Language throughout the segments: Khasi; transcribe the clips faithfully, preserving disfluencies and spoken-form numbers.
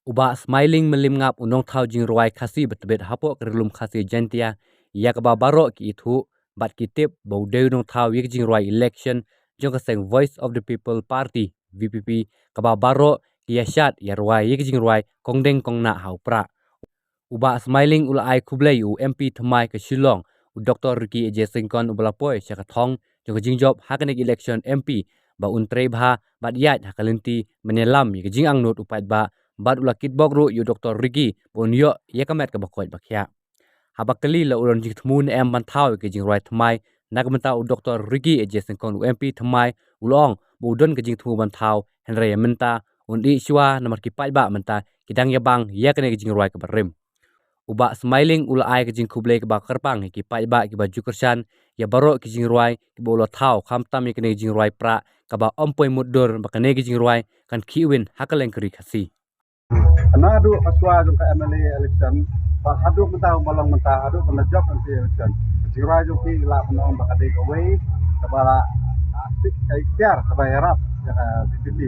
U Bah Smiling Mylliemngap, u nongthaw jingrwai Khasi ba tbit hapoh ka Rilum Khasi Jaiñtia, ïa kaba baroh ki ithuh bad ki tip ba u dei u nongthaw ïa ka jingrwai election jong ka seng Voice of the People Party, V P P, kaba baroh ki ïa shad ïa rwai ïa ka jingrwai kongdeng kongnah ha u Prah. U Bah Smiling u la ai khublei ïa u M P thymmai ka Shillong, u Doktor Ricky A J Syngkon, uba la poi sha ka thong jong ka jingjop ha kane ka election M P, ba un trei bha bad ïaid ha ka lynti ban ïalam ïa ka jingangnud u paidbah, bad u la kitbok ruh ïa u Doktor Ricky ba un ïoh ïa ka met kaba koit ba khiah. Haba kylli la u don jingthmu ne em ban thaw ïa ka jingrwai thymmai, na ka bynta u Doktor Ricky A J Syngkon, u M P thymmai, u la ong ba u don ka jingthmu ban thaw, hynrei ïa mynta un ïeh shuwa namar ki paidbah mynta ki dang ïa bang ïa kane ka jingrwai kaba rim. U Bah Smiling u la ai ka jingkhublei kaba kyrpang ïa ki paidbah kiba ju kyrshan ïa baroh ki jingrwai kiba u la thaw, khamtam ïa kane ka jingrwai Prah, kaba ym poi mutdur ba kane ka jingrwai kan khih win ha kylleng ka ri Khasi. Naduh ha shuwa jong ka M L A election, ba haduh mynta, ba long mynta, haduh ban da jop M P election, ka jingrwai jong ki lah ban ong ba ka dei kawei kaba la, ah, ka ikhtiar kaba ïarap ïa ka V P P.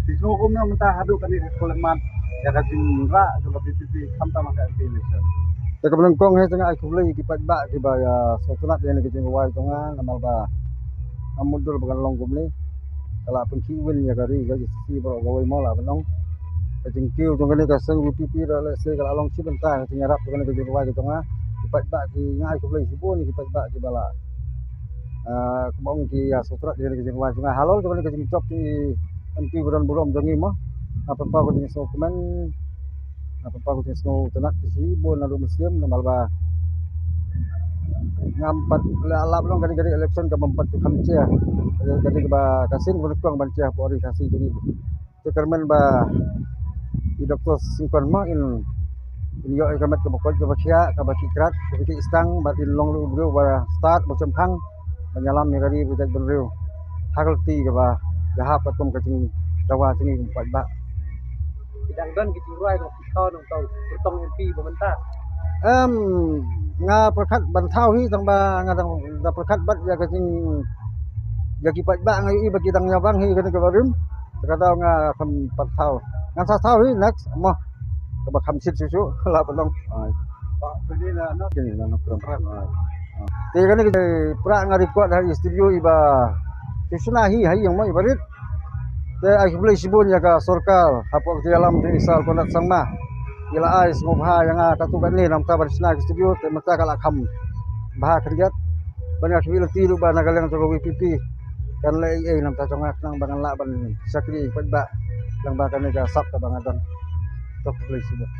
Phi sngew kumno mynta haduh kane ka khyllipmat ïa ka jingrah jong ka V P P khamtam ha ka M P election? Te kaba nyngkong hi, te nga ai khublei ïa ki paidbah kiba ïa sngewtynnat ïa kane ka jingrwai jong nga, namar ba ngam mutdur ba kan long kumne. Ka la pynkhih win ïa ka ri, ka J C C baroh kawei mo, lah ban ong. Ka jingkiew jong kane ka seng V P P ruh lehse ka la long shi bynta ka jingïarap jong kane ka jingrwai ka jong nga. Ki paidbah ki, nga ai khublei shibun ïa ki paidbah kiba la, ah, kumba ong, ki ïa sngewtynnat ïa kane ka jingrwai jong nga halor jong kane ka jingjop jong i M P ba don burom jong ngi mo. Nga pynpaw ka jingsngewkmen, nga pynpaw ka jingsngewtynnat ka shibun naduh mynsiem, namar ba ngam pat la lap long kane ka election kaba ym pat ju kham jia. Kane kaba ka sien kaba nyngkong ban jia hapoh ri Khasi jong ngi. Te kyrmen ba i Doktor Syngkon mo in, in ïoh ïa ka met kaba koit kaba khiah, kaba khih krad, kaba khih stang, bad in long ruh u briew ba stad, ba shemphang ban ïalam ïa ka ri bad ka jaitbynriew ha ka lynti kaba ïahap katkum ka jingdawa jong ngi kum paidbah. Ki dang don ki jingrwai ba ki thaw nangta u kyrtong M P ba mynta? Em, nga pyrkhat ban thaw hi, tang ba nga dang da pyrkhat bad ïa ka jing, ïa ki paidbah, nga ïohi ba ki dang ïa bang hi kane kaba rim. Te ka daw nga kham pat thaw. Ngan sa thaw hi next mo. Kaba kham shit shuh shuh lah ban long. Ai. Ba, pynlong na, na. Kine na, na, na. Ai. Te kane ka Prah nga record ha i studio iba shu shna hi ha ïing mo, iba rit. Te ai khublei shibun ïa ka sorkar hapoh ka jingïalam jong i Sir Conrad Sangma. I la ai sngewbha ïa nga katto katne namar ban shna ka studio, te mynta ka la kham bha khyndiat. Ban nga khmih lynti ruh ba na ka liang jong ka V P P kan leh ei ei namar jong nga khnang ba ngan lah ban shakri paidbah lyngba kane ka sap kaba nga don. To khublei shibun.